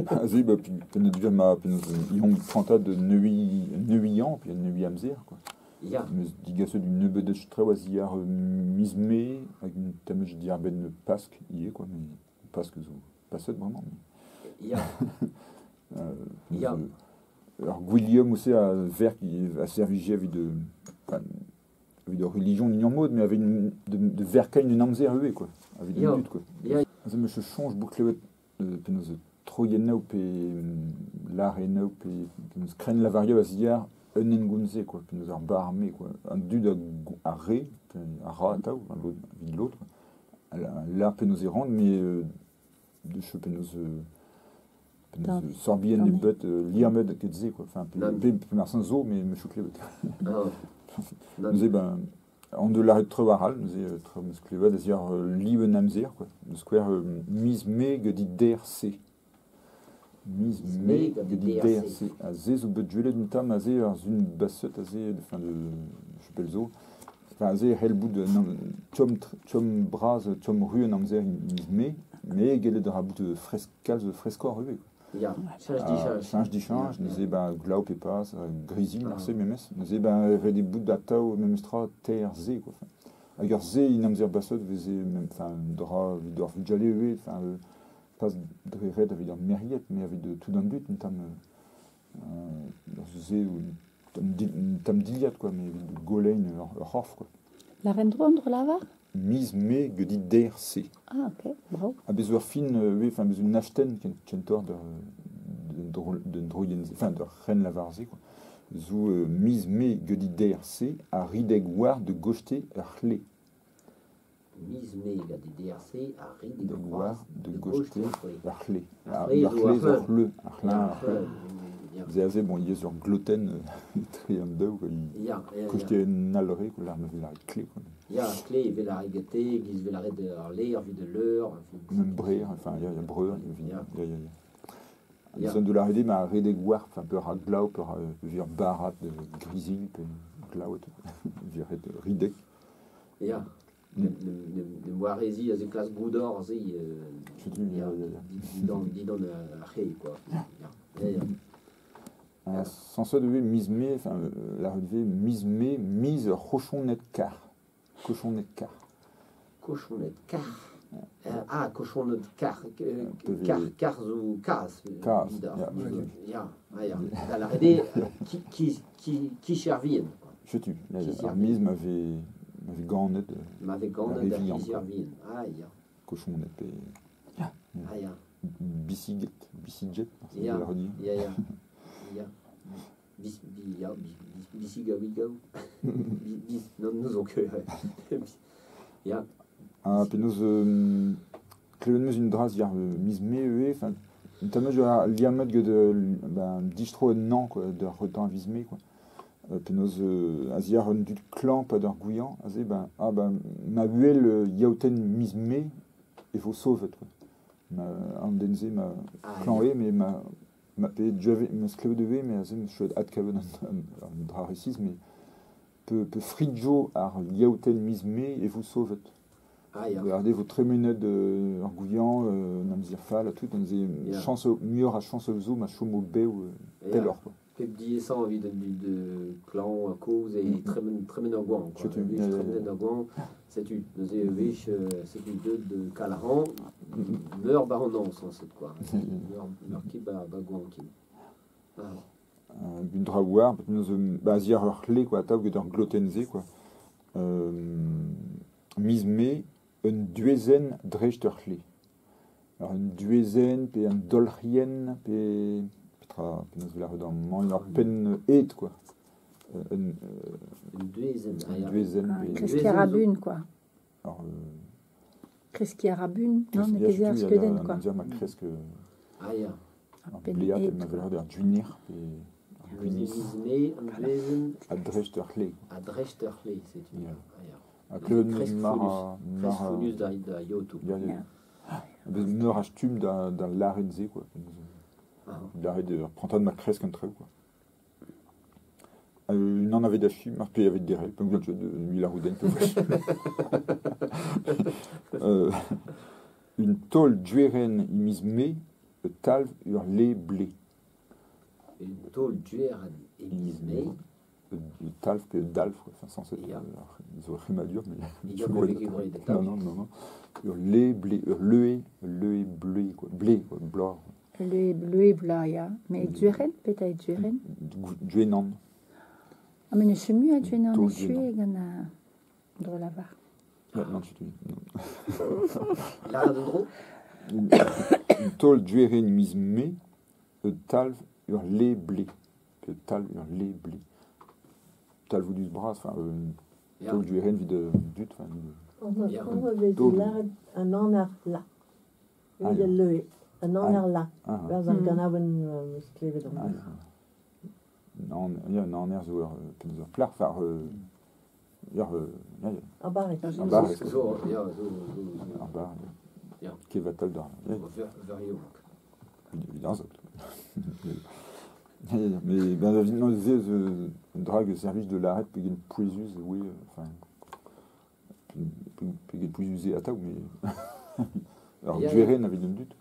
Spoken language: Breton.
Aze, ba, penaos duvir ma penaos ion prantad de neuiñ pe neuiñ amzer, quoi. Ya. Meus digaset un nebeud eus traoù a-ziàr miz Mae hag un tamm eus diàr-benn Pask ivez, quoi, mais Pask zo paset bremañ. Ya. Ya. Ur Gwilliam aussi a verk a servije evit evit ur relijion en ur mod, mais evit de verkañ un amzer ivez, quoi, evit an dud, quoi. Ya. Aze 'meus soñj bout klevet penaos troiennoù pe lârennoù pe penaos krennlavarioù a-ziàr un hengoun-se, quoi, penaos ar barr-me, quoi. An dud a re, pe a ra atav, evit lod, quoi. A lâr penaos e ran, mais de penaos penaos sorbienn ebet liammet get se, quoi. Enfin, pe marsen zo, mais 'meus ket klevet. Neuze, ben, an deus lâret traoù arall, neuze traoù 'meus klevet a-ziàr liv un amzer, quoi. Da skouer miz Mae get DRC. Miz Mae get DRC. Ha se zo bet gwelet un tamm aze ar sun baset aze, enfin de je zo. Enfin aze e c'hell bout tomm bras, tomm ru an amzer miz Mae, mais gellet a ra bout fresk kalz freskoc'h ivez, quoi. Ya, cheñch dicheñch. Cheñch dicheñch, neuze ben glav pe pas, grizilh marse memes. Neuze ben ret eo bout atav memestra TRC, quoi. Hag ar se in amzer baset veze enfin dra evit ar vugale ivez, enfin pas dre ret evit ar merc'hed, mais evit tout an dud un tamm se un tamm dilhad, quoi, mais evit golein ur c'horf, quoi. Lâret en dro lavar? Miz Mae get DRC. Ah, ok, bravo. Ha bez ur fin, oui, enfin, bez un achten kentoc'h d'un droienn, enfin, d'ur c'hrennlavar-se, quoi. Zo miz Mae get DRC ha rideg war de gochte ur c'hle. Miz Mae get DRC ha rideg war de gochte ur c'hle. Ar c'hle zo ur c'hle. Ar c'hle. Ze aze, bon, il y a sur gloten tre an daou, quoi. Ya, ya, Kochte un alre, quoi, l'arme vel ar kle, quoi. Ya, kle vel ar gete, giz vel ar ar leer, vid leur. Même brer, enfin, ya, ya, breur, Ya. ya, ya, ya. Ya. Zon de la rede, ma redeg war, enfin, peur a glav, peur a vir barat, grizil, pe glav, vir rideg. Ya. Ne warezi a ze klas goudor, ze... Setu, ya, ya, ya. Didan ar c'he, quoi. Ya, ya, ya. Sans ça devait mise mai, enfin la relevée mise mai, mise cochonnet car. Cochonnet car. Cochonnet car. Ah, cochonnet car. Car, car ou cas. Cas. Ya, ah, ya. La redé qui chervien. Je tu. La mise m'avait ganet. M'avait ganet qui chervien. Ah ya. Cochonnet. Ah ya. Bissiget, bissiget. Ya, ya, ya. Ya. Bis, bi, ya, bi, bisiga, wiga. Bis, non, nous on que. Ya. Ah, penaos klevet 'meus un dra ziàr miz Mae ivez, enfin, un tamm eus ar liammet get ben distro un nañ, quoi, d'ur retan a viz Mae, quoi. Penaos a-ziàr un dud klañv pa d'ur gouiañ, aze, ben, ah, ben, ma huel yaotenn miz Mae e vo sauvet, quoi. Ma, an den-se, ma klañv eo, mais ma Ma pe meus klevet ivez, mais aze meus chouet adkavet an dra resis, mais pe fridjo ar yaotenn miz Mae e vo sauvet. Ah, ya. Regardez vo tremenet ar gouiañ, an amzer fall ha tout, an ze chance muioc'h a chance zo ma chomo bev pelloc'h, quoi. Pep diesañ evit an dud klañv kozh e tremen ur goañv, quoi. Tremen ur goañv, setu, neuze wech, setu deut de Kalran, meur ba an an, sañset, quoi. Meur ket ba goañv ken. Un dra war, penaos ba ziàr ur c'hle, quoi, atav get ur glotenn-se, quoi. Miz Mae, un duezenn dreist ur c'hle. Alors un duezenn, pe un dolc'hienn, pe... Petra, penaos vel ar mañ ur penn ed, quoi. Un duezenn, un duezenn. Kreskiñ a ra bun, quoi. Alors, Kreskiñ a ra bun, non, ne ket ar skeudenn, quoi. Ma kresk... Ah, ya. Ar blead, ma vel ar duinir, pe... Miz Mae, un duezenn... A dreist ur c'hle. A dreist ur c'hle, setu. Ah, ya. Ha klevet mar... Kresk fonnus da yoto. Ya, ya. Meur a stumm da lâret-se, quoi. Lâret ur prantad ma kresk an traoù, quoi. Unan avait da chi, mar pe avait derel, pe gant mil ar roudenn, pe Un taol dueren e miz Mae Talv ur le blé. Un taol duerenn e miz Mae. Talv pe dalv, enfin censé zo rimadur, mais... Non, non, non, non. Ur le blé, ur leue, leue blé, quoi. Blé, quoi, blanc. Le bleu blanc, ya. Mais duerenn, petra eo duerenn? Duenan. Ah, mais ne suis mu a duenan, ne suis gant a dro lavar. Non, tu Lara de dro? Un taol duerenn miz Mae, talv ur le blé. Pe talv ur le blé. Talvoudus bras, enfin, taol duerenn vid dut, enfin... Vez an aner la. Evit al leue. An aner la. Berzh ar ganaouenn eus klevet an. Nan, ya, an aner zo ur penaos ur plac'h, enfin, ur... Ar barrek. Ar barrek. Zo, ya, zo, zo. Ar barrek. Ya. Kevatal d'ar... Ver yaouank. Evit ar zot. Mais ben, non, ze drag servij de l'arrêt pegen pouezus, oui, enfin... Pegen pouezus atav, mais... Alors, dueren evit an dud.